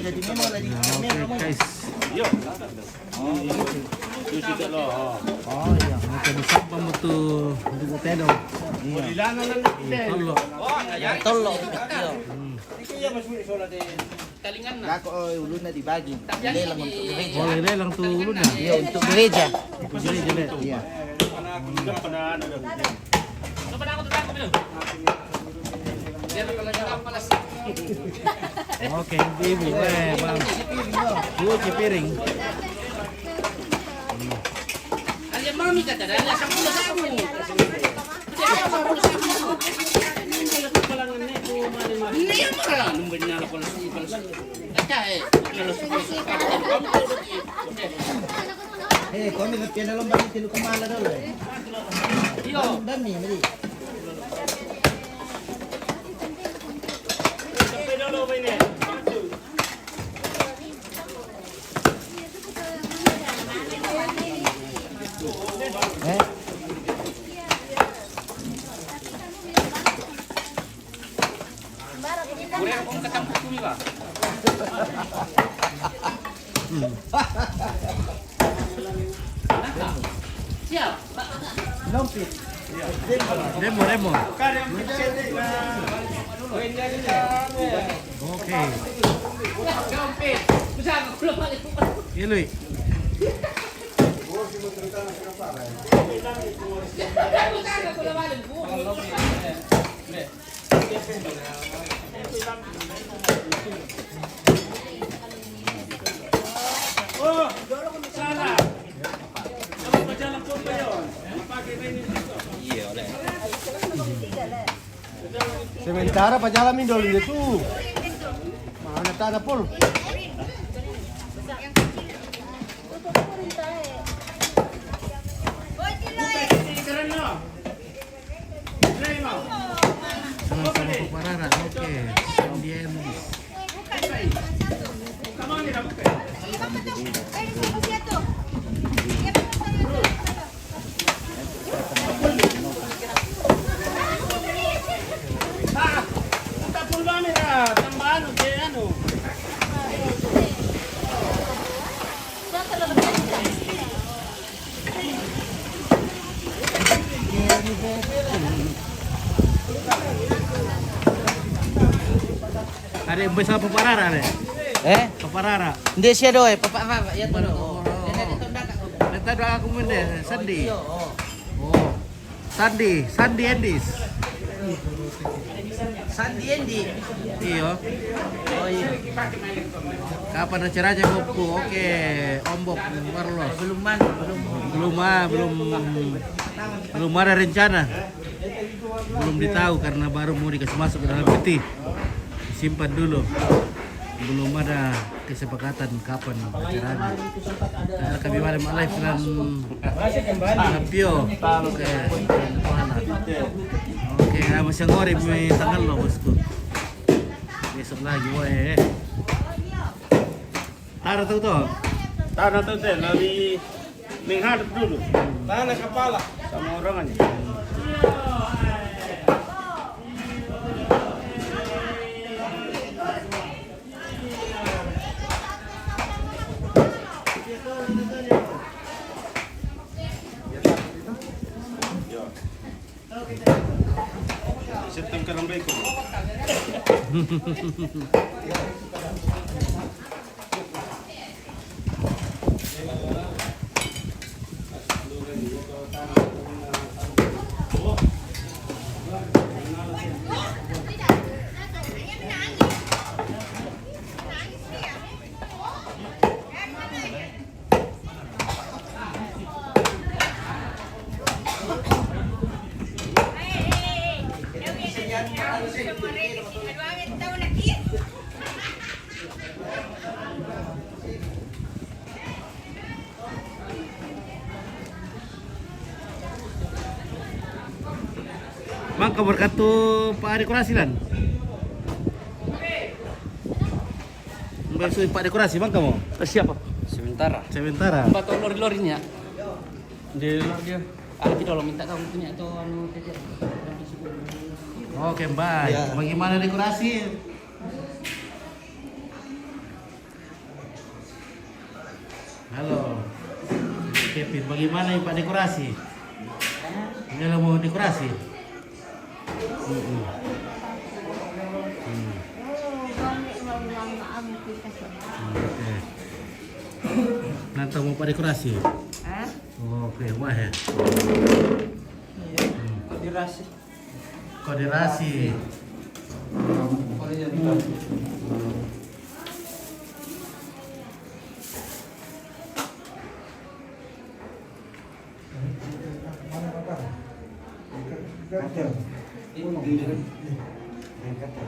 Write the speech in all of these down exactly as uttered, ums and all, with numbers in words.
Jadi memang lagi. Nah, oke, guys. Oh, iya. Itu sih, Tek, lo. Oh, iya. Macam siapa betul untuk Tek, dong? Iya. Iya, tolong. Tolong. Iya. Hmm. Lah, kok, oh, ulunnya dibagi. Dilelang untuk gereja. Oh, dilelang tuh ulunnya. Iya, untuk gereja. Untuk gereja, Tek. Iya. Oke, ibu, eh, bang. Cuci piring. Alia mami kata dah, alia sepuluh sabu. Ini yang mana? Nungguin nyala polisi, polisi. Kacau, eh. Nyala polisi. Eh, kau ni latihan dalam balik tilu kemala dulu, eh. Iyo. Dan, dan ni, mari. Eh? Siap. Demo, demo. Oke. Ilui. Sementara pajalan mi dolo dia tu. Mana tak ada pol. Sama-sama paparara, oke. Dia yang nulis. Ada yang besar paparara, ada? Eh? Paparara. Nde sia doe, paparara, ya, tolong. Mana? Oh. Dia ada tondak, Kak. Minta doa aku, Bunda. Sandi. Oh, iya, oh. Oh. Sandi, Sandi Endis. Sandi Endi. Iyo. Oh, iya. Kapan acaranya, Bobku? Oke, Om Bob, Carlos. Belum, Man, belum. Belum, ah, belum, belum ada rencana. Belum ditahu karena baru mau dikasih masuk ke dalam peti. Simpan dulu. Belum ada kesepakatan kapan acaranya. Karena kami bareng live dan Pio. Oke. Oke, ya, masih ngori mi tanggal lo, bosku. Besok lagi, woi. Tara tu tu. Tara tu tu, lebih menghadap dulu. Tanah kepala. Sama orang aja. Setengah kerang beko. Mangka berkatu Pak dekorasi, Lan. Mbak Sui, Pak dekorasi, Bang, kamu? Siapa? Sementara. Sementara. Mbak, tolong lori-lorinya. Di luar dia. Ah, kita lo minta kamu punya atau anu, tete. Oke, Mbak. Ya. Bagaimana dekorasi? Halo. Kevin, bagaimana ini, Pak, dekorasi? Ini lo mau dekorasi? Mm-mm. Hmm. Hmm, oke. Nanti mau, Pak, dekorasi? Oke, wah ya. Iya. Hmm. Koderasi. Koderasi. Koderasi.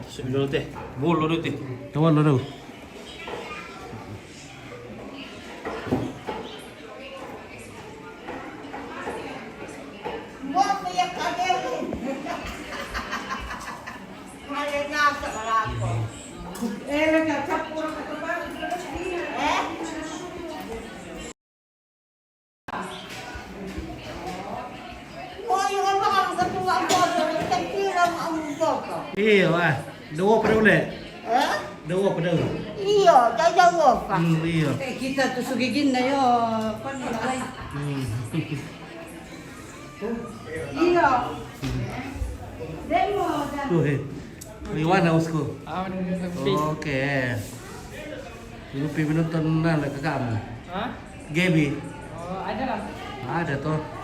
Sudah dulu teh. Bolo dulu teh. Tawon dulu. Iya, wah. Dua pada ulek. Dua pada. Iya, jauh-jauh, Pak. Hmm, iya. Eh, kita tu sugigin na yo. Pan na lai. Hmm. Iya. Demo dan Tuh, eh. Riwana usku. Oke. Lupi menonton nana ke kamu. Hah? Gaby. Oh, ada lah. Ada toh.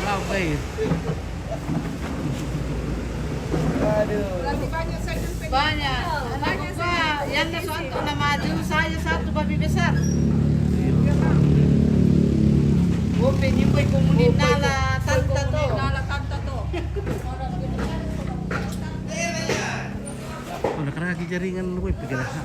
Berapa ya? Aduh. Banyak. Anak gua, yang ada satu nama Aju, saya satu babi besar. Ope, ni boy komunin nala tanta to. Nala tanta to. Oh, nakaragi jaringan lu, boy, pigalaha.